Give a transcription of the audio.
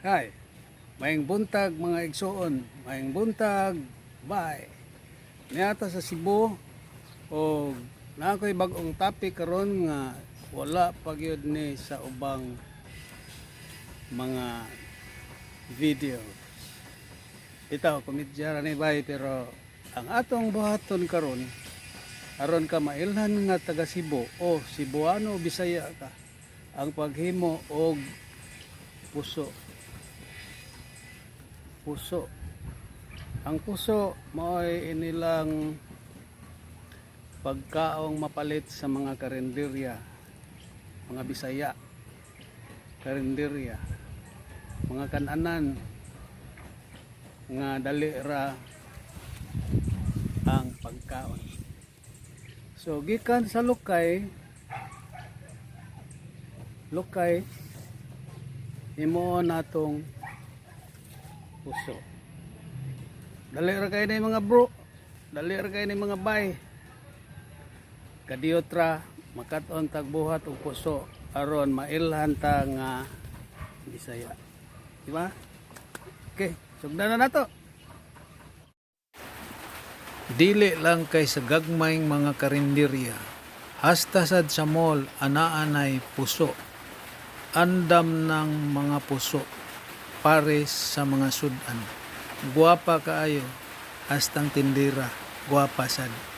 Hi. Maayong buntag, mga igsuon. Maayong buntag. Bye. Naa ta sa Cebu o naa ko'y bag-ong topic karon nga wala pa gyud ni sa ubang mga video. Ito, komedya ra ni, bay, pero ang atong buhaton karon, aron ka mailhan nga taga Cebu o Cebuano, Bisaya ka, ang paghimo og puso. Puso. Ang puso mao'y inilang pagkaong mapalit sa mga karinderya, mga Bisaya, karinderya, mga kananan nga dali ra ang pagkaon. So gikan sa lukay, lukay, himuon natong puso. Dali ra kaayo ni, mga bro. Dali ra kaayo ni, mga bay. Kadiyot ra makat-on tag buhat og puso aron mailhan ta nga Bisaya. Di ba? Okay, sugdan na nato. Dili lang kay sa gagmayng mga karinderya. Hasta sad sa mall, anaa nay puso. Andam ng mga puso pares sa mga sudan. Guwapa kaayo, hastang tindira, guwapa sad.